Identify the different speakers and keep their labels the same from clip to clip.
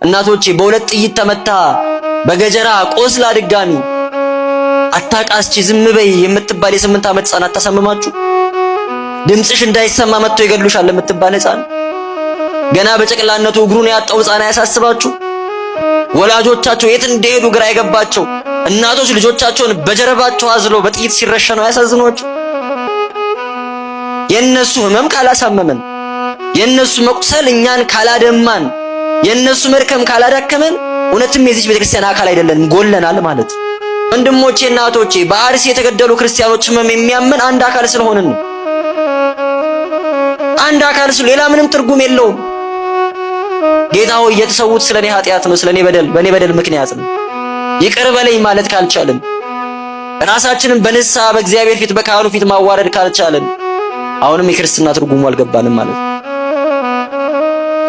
Speaker 1: እናቶቼ በሁለት ጥይት ተመታ በገጀራ ቆስላ ድጋሚ አታቃስቺ ዝም በይ የምትባል የ8 ዓመት ህፃን አታሳምማችሁ? ድምፅሽ እንዳይሰማ መጥቶ ይገድሉሻል የምትባል ህፃን፣ ገና በጨቅላነቱ እግሩን ያጣው ህፃን አያሳስባችሁ? ወላጆቻቸው የት እንደሄዱ ግራ የገባቸው እናቶች ልጆቻቸውን በጀርባቸው አዝለው በጥይት ሲረሸኑ አያሳዝኗችሁ? የእነሱ ህመም ካላሳመመን፣ የእነሱ መቁሰል እኛን ካላደማን፣ የእነሱ መድከም ካላዳከመን እውነትም የዚች ቤተክርስቲያን አካል አይደለንም፣ ጎለናል ማለት። ወንድሞቼ እና እህቶቼ፣ በአርሲ የተገደሉ ክርስቲያኖች ህመም የሚያመን አንድ አካል ስለሆንን ነው። አንድ አካል ስለ ሌላ ምንም ትርጉም የለውም። ጌታ ሆይ፣ የተሰዉት ስለኔ ኃጢአት ነው፣ ስለኔ በደል፣ በኔ በደል ምክንያት ነው። ይቅር በለኝ ማለት ካልቻልን፣ ራሳችንን በንስሐ በእግዚአብሔር ፊት በካህኑ ፊት ማዋረድ ካልቻልን አሁንም የክርስትና ትርጉሙ አልገባንም ማለት ነው።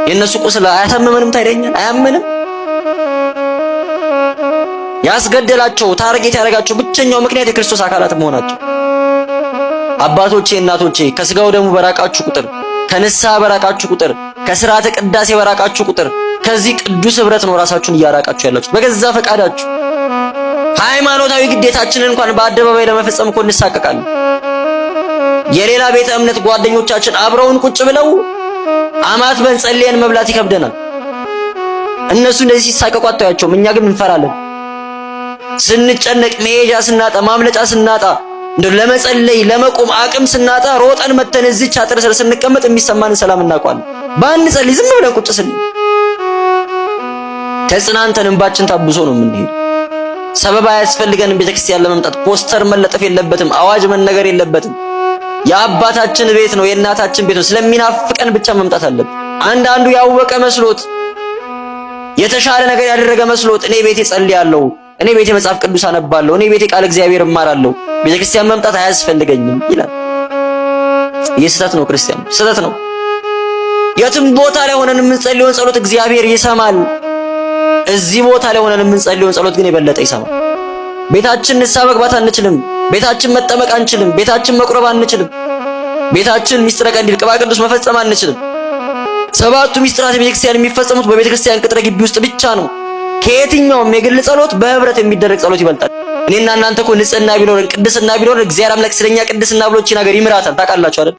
Speaker 1: የእነሱ ቁስል አያሳምመንም? ታይደኛል አያመንም? ያስገደላቸው target ያደረጋቸው ብቸኛው ምክንያት የክርስቶስ አካላት መሆናቸው። አባቶቼ፣ እናቶቼ፣ ከስጋው ደሙ በራቃችሁ ቁጥር፣ ከንስሐ በራቃችሁ ቁጥር፣ ከስርዓተ ቅዳሴ በራቃችሁ ቁጥር ከዚህ ቅዱስ ህብረት ነው ራሳችሁን እያራቃችሁ ያላችሁት በገዛ ፈቃዳችሁ። ሃይማኖታዊ ግዴታችንን እንኳን በአደባባይ ለመፈጸም እኮ እንሳቀቃለን። የሌላ ቤተ እምነት ጓደኞቻችን አብረውን ቁጭ ብለው አማትበን ጸልየን መብላት ይከብደናል። እነሱ እንደዚህ ሲሳቀቁ አታያቸውም። እኛ ግን እንፈራለን። ስንጨነቅ፣ መሄጃ ስናጣ፣ ማምለጫ ስናጣ፣ እንደው ለመጸለይ ለመቆም አቅም ስናጣ ሮጠን መተን እዚች አጥር ስር ስንቀመጥ የሚሰማንን ሰላም እናውቀዋለን። ባንጸልይ ዝም ብለን ቁጭ ስንል ተጽናንተን እንባችን ታብሶ ነው የምንሄድ። ሰበብ አያስፈልገንም። ቤተክርስቲያን ለመምጣት ፖስተር መለጠፍ የለበትም። አዋጅ መነገር የለበትም። የአባታችን ቤት ነው፣ የእናታችን ቤት ነው። ስለሚናፍቀን ብቻ መምጣት አለብን። አንዳንዱ ያወቀ መስሎት፣ የተሻለ ነገር ያደረገ መስሎት እኔ ቤቴ ጸልያለሁ፣ እኔ ቤቴ መጽሐፍ ቅዱስ አነባለሁ፣ እኔ ቤቴ ቃል እግዚአብሔር እማራለሁ፣ ቤተክርስቲያን መምጣት አያስፈልገኝም ይላል። ይህ ስህተት ነው። ክርስቲያን፣ ስህተት ነው። የትም ቦታ ላይ ሆነን የምንጸልየውን ጸሎት እግዚአብሔር ይሰማል። እዚህ ቦታ ላይ ሆነን የምንጸልየውን ጸሎት ግን የበለጠ ይሰማል። ቤታችን ንስሐ መግባት አንችልም። ቤታችን መጠመቅ አንችልም። ቤታችን መቁረብ አንችልም። ቤታችን ሚስጥረ ቀንዲል፣ ቅባ ቅዱስ መፈጸም አንችልም። ሰባቱ ሚስጥራት ቤተክርስቲያን የሚፈጸሙት በቤተክርስቲያን ቅጥረ ግቢ ውስጥ ብቻ ነው። ከየትኛውም የግል ጸሎት በህብረት የሚደረግ ጸሎት ይበልጣል። እኔና እናንተ እኮ ንጽህና ቢኖረን፣ ቅድስና ቢኖረን እግዚአብሔር አምላክ ስለኛ ቅድስና ብሎ እቺን ሀገር ይምራታል። ታውቃላችሁ አይደል?